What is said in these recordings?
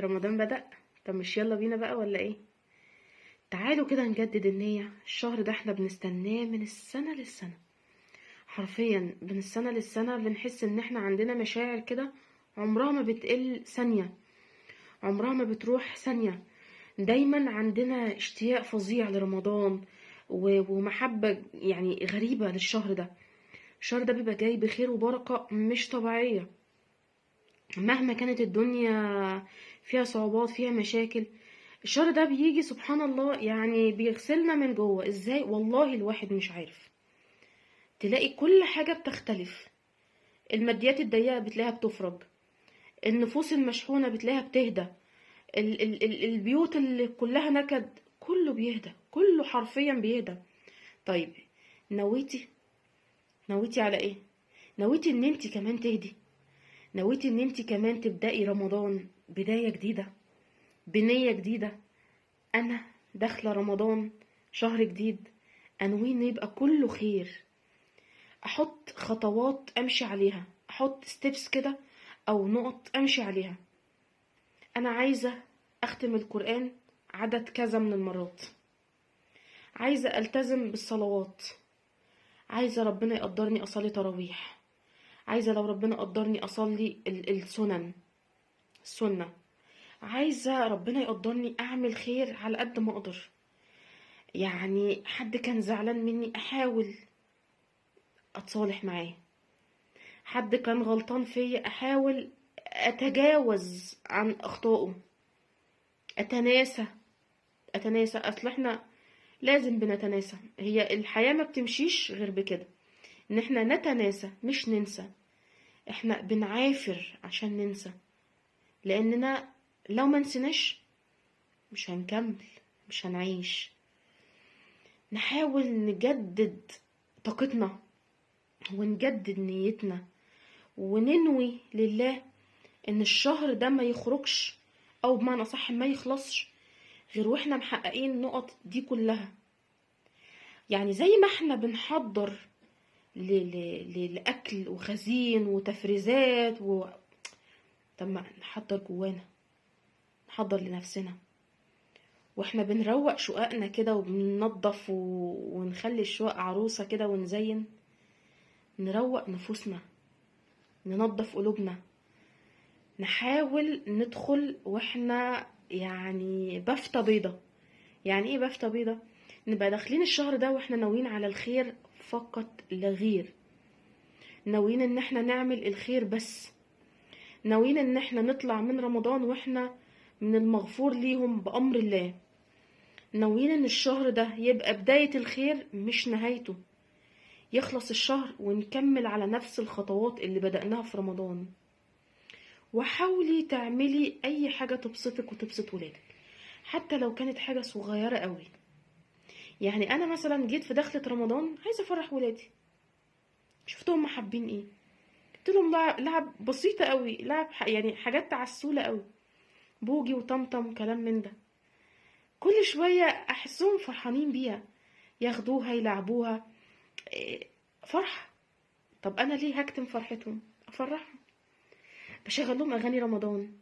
رمضان بدأ. طب مش يلا بينا بقى ولا ايه؟ تعالوا كده نجدد النية. الشهر ده احنا بنستناه من السنة للسنة، حرفيا من السنة للسنة بنحس ان احنا عندنا مشاعر كده عمرها ما بتقل ثانية، عمرها ما بتروح ثانية. دايما عندنا اشتياق فظيع لرمضان ومحبة يعني غريبة للشهر ده. الشهر ده بيبقى جاي بخير وبركة مش طبيعية، مهما كانت الدنيا فيها صعوبات فيها مشاكل. الشهر ده بيجي سبحان الله يعني بيغسلنا من جوه. ازاي؟ والله الواحد مش عارف. تلاقي كل حاجة بتختلف، الماديات الضيقة بتلاقيها بتفرج، النفوس المشحونة بتلاقيها بتهدى، ال ال ال البيوت اللي كلها نكد كله بيهدى، كله حرفيا بيهدى. طيب نويتي على ايه؟ نويتي ان انت كمان تهدي، نويتي ان انت كمان تبدأي رمضان بداية جديدة بنية جديدة. انا داخلة رمضان شهر جديد، انوي ان يبقى كله خير، احط خطوات امشي عليها، احط ستيبس كده او نقط امشي عليها. انا عايزة اختم القرآن عدد كذا من المرات، عايزة التزم بالصلوات، عايزة ربنا يقدرني اصلي تراويح، عايزة لو ربنا قدرني اصلي السنن السنة، عايزة ربنا يقدرني اعمل خير على قد ما اقدر. يعني حد كان زعلان مني احاول اتصالح معاه، حد كان غلطان فيا احاول اتجاوز عن اخطائه، اتناسى. اصل احنا لازم بنتناسى، هي الحياة ما بتمشيش غير بكده، ان احنا نتناسى مش ننسى. احنا بنعافر عشان ننسى، لاننا لو ما نسيناش مش هنكمل، مش هنعيش. نحاول نجدد طاقتنا ونجدد نيتنا وننوي لله ان الشهر ده ما يخرجش، او بمعنى صح ما يخلصش غير واحنا محققين النقط دي كلها. يعني زي ما احنا بنحضر لأكل وخزين وتفريزات طب ما نحضر جوانا، نحضر لنفسنا، واحنا بنروق شققنا كده وبننظف ونخلي الشقق عروسة كده ونزين، نروق نفوسنا، ننظف قلوبنا، نحاول ندخل واحنا يعني بفتة بيضة. يعني ايه بفتة بيضة؟ نبقى داخلين الشهر ده واحنا ناويين على الخير فقط لا غير، ناويين ان احنا نعمل الخير بس، ناويين ان احنا نطلع من رمضان واحنا من المغفور ليهم بأمر الله، ناويين ان الشهر ده يبقى بداية الخير مش نهايته، يخلص الشهر ونكمل على نفس الخطوات اللي بدأناها في رمضان. وحاولي تعملي اي حاجة تبسطك وتبسط ولادك، حتى لو كانت حاجة صغيرة قوي. يعني انا مثلا جيت في دخلة رمضان عايزة افرح ولادي، شفتهم حابين ايه، جبت لهم لعب بسيطة قوي، لعب يعني حاجات عسولة قوي، بوجي وطمطم وكلام من ده. كل شوية احسهم فرحانين بيها، ياخدوها يلعبوها، فرحة. طب انا ليه هكتم فرحتهم؟ افرحهم. بشغل لهم اغاني رمضان،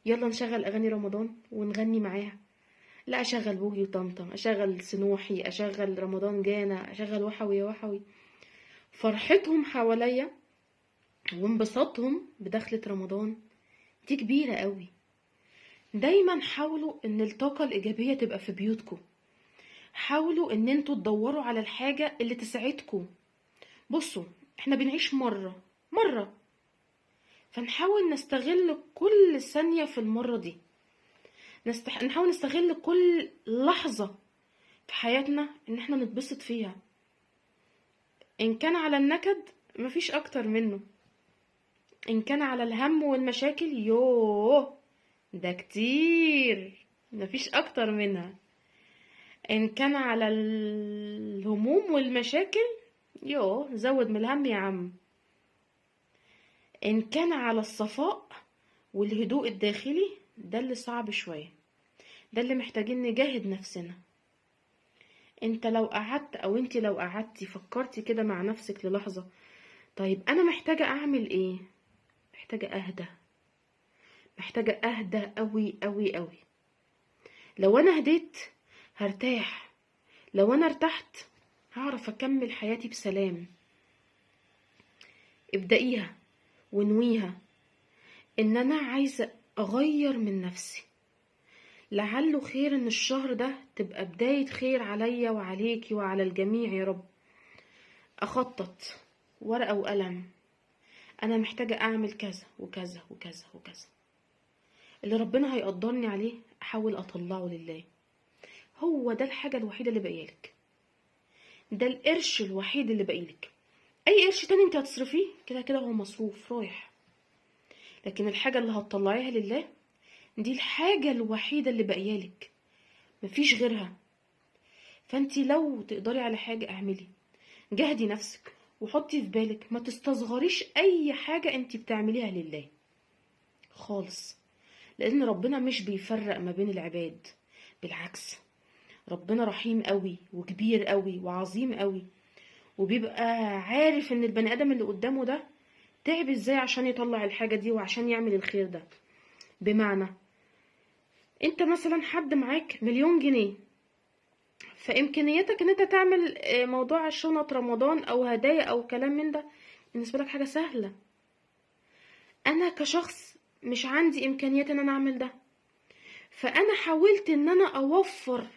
يلا نشغل اغاني رمضان ونغني معاها. لا اشغل بوجي وطمطم، اشغل سنوحي، اشغل رمضان جانا، اشغل وحوي يا وحوي. فرحتهم حواليا وانبساطهم بدخلة رمضان دي كبيرة قوي. دايما حاولوا ان الطاقة الايجابية تبقى في بيوتكم، حاولوا ان انتوا تدوروا على الحاجة اللي تساعدكم. بصوا احنا بنعيش مرة، فنحاول نستغل كل ثانية في المرة دي، نحاول نستغل كل لحظة في حياتنا ان احنا نتبسط فيها. ان كان على النكد مفيش اكتر منه، ان كان على الهم والمشاكل يوه ده كتير مفيش اكتر منها، ان كان على الهموم والمشاكل يوه زود من الهم يا عم، ان كان على الصفاء والهدوء الداخلي ده اللي صعب شوية، ده اللي محتاجين نجاهد نفسنا. انت لو قعدت او انت لو قعدتي فكرتي كده مع نفسك للحظة، طيب انا محتاجة اعمل ايه؟ محتاجة اهدى، محتاجة اهدى قوي قوي قوي. لو انا هديت هرتاح، لو انا ارتحت هعرف اكمل حياتي بسلام. ابدأيها ونويها ان انا عايزة اغير من نفسي، لعله خير ان الشهر ده تبقى بداية خير عليا وعليكي وعلى الجميع يا رب. اخطط ورقة وقلم، انا محتاجة اعمل كذا وكذا وكذا وكذا، اللي ربنا هيقدرني عليه احاول اطلعه لله. هو ده الحاجة الوحيدة اللي باقيالك، ده القرش الوحيد اللي باقيلك. اي قرش تاني انت هتصرفيه كده كده هو مصروف رايح، لكن الحاجة اللي هتطلعيها لله دي الحاجة الوحيدة اللي باقيالك، مفيش غيرها. فانت لو تقدري على حاجة اعملي، جهدي نفسك وحطي في بالك ما تستصغريش اي حاجة انت بتعمليها لله خالص، لان ربنا مش بيفرق ما بين العباد، بالعكس ربنا رحيم قوي وكبير قوي وعظيم قوي، وبيبقى عارف ان البني ادم اللي قدامه ده تعب ازاي عشان يطلع الحاجة دي وعشان يعمل الخير ده. بمعنى انت مثلا حد معاك 1,000,000 جنيه، فامكانياتك ان انت تعمل موضوع شنط رمضان او هدايا او كلام من ده بالنسبة لك حاجة سهلة. انا كشخص مش عندي امكانيات ان انا اعمل ده، فانا حاولت ان انا اوفر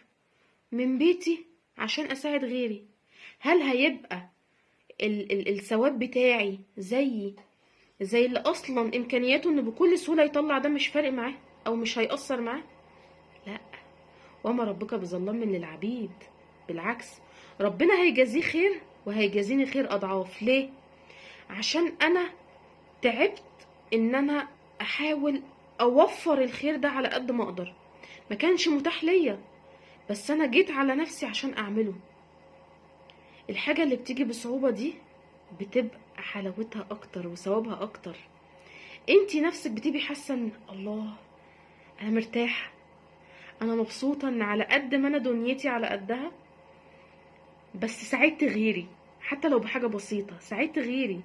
من بيتي عشان اساعد غيري. هل هيبقى الثواب بتاعي زي اللي اصلا امكانياته انه بكل سهولة يطلع ده مش فارق معاه او مش هيأثر معاه؟ لا، وما ربك بظلام للعبيد، بالعكس ربنا هيجازيه خير وهيجازيني خير اضعاف. ليه؟ عشان انا تعبت ان انا احاول اوفر الخير ده على قد ما اقدر، ما كانش متاح ليا بس انا جيت على نفسي عشان اعمله. الحاجة اللي بتيجي بصعوبة دي بتبقى حلاوتها اكتر وثوابها اكتر. انتي نفسك بتبقي حاسة ان الله انا مرتاحة، انا مبسوطة ان على قد ما انا دنيتي على قدها بس ساعدت غيري، حتى لو بحاجة بسيطة ساعدت غيري.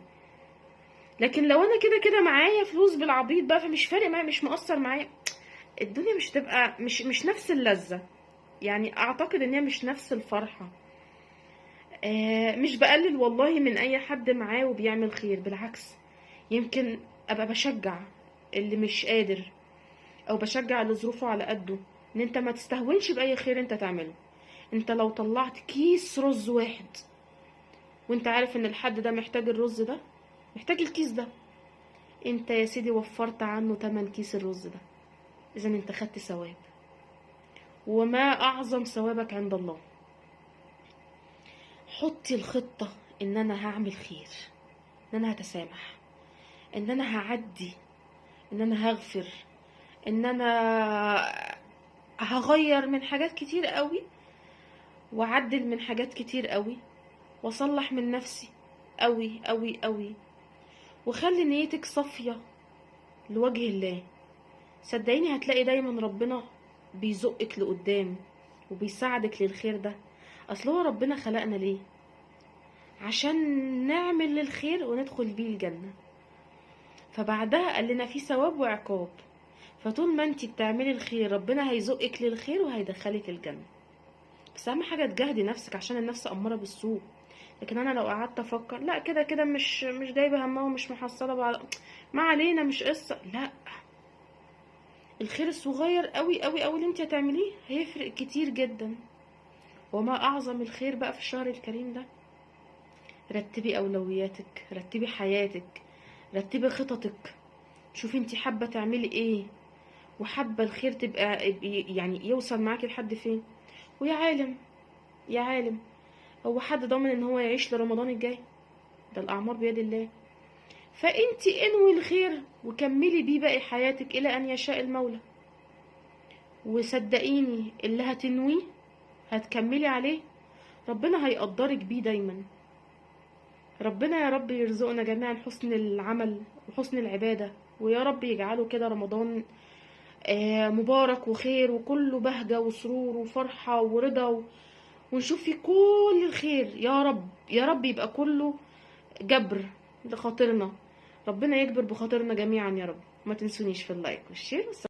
لكن لو انا كده كده معايا فلوس بالعبيط بقى فمش فارق معايا، مش مقصر معايا، الدنيا مش تبقى مش نفس اللذة. يعني اعتقد ان هي مش نفس الفرحة. مش بقلل والله من اي حد معاه وبيعمل خير، بالعكس يمكن ابقى بشجع اللي مش قادر او بشجع اللي ظروفه على قده، ان انت ما تستهونش باي خير انت تعمله. انت لو طلعت كيس رز واحد وانت عارف ان الحد ده محتاج الرز ده، محتاج الكيس ده، انت يا سيدي وفرت عنه 8 كيس الرز ده، اذا انت خدت ثواب، وما اعظم ثوابك عند الله. حطي الخطة ان انا هعمل خير، ان انا هتسامح، ان انا هعدي، ان انا هغفر، ان انا هغير من حاجات كتير قوي، واعدل من حاجات كتير قوي، واصلح من نفسي قوي قوي قوي. وخلي نيتك صافية لوجه الله، صدقيني هتلاقي دايما ربنا بيزقك لقدام وبيساعدك للخير ده. اصل هو ربنا خلقنا ليه؟ عشان نعمل للخير وندخل بيه الجنة. فبعدها قال لنا في ثواب وعقاب، فطول ما انتي بتعملي الخير ربنا هيزقك للخير وهيدخلك الجنة. بس اهم حاجة تجاهدي نفسك عشان النفس امارة بالسوء. لكن انا لو قعدت افكر لا كده كده مش جايبه همها ومش محصله بعد، ما علينا مش قصة، لا، الخير الصغير قوي قوي قوي اللي انت هتعمليه هيفرق كتير جدا. وما اعظم الخير بقى في الشهر الكريم ده. رتبي اولوياتك، رتبي حياتك، رتبي خططك، شوفي انت حابة تعملي ايه، وحابة الخير تبقى يعني يوصل معاكي لحد فين. ويا عالم يا عالم، هو حد ضامن ان هو يعيش لرمضان الجاي؟ ده الاعمار بيد الله. فانتي انوي الخير وكملي بيه باقي حياتك الى ان يشاء المولى. وصدقيني اللي هتنويه هتكملي عليه ربنا هيقدرك بيه دايما. ربنا يا رب يرزقنا جميعا حسن العمل وحسن العبادة، ويا رب يجعله كده رمضان مبارك وخير وكله بهجة وسرور وفرحة ورضا ونشوف فيه كل الخير يا رب. يا رب يبقى كله جبر لخاطرنا، ربنا يجبر بخاطرنا جميعا يا رب. ما تنسونيش في ال like وال share.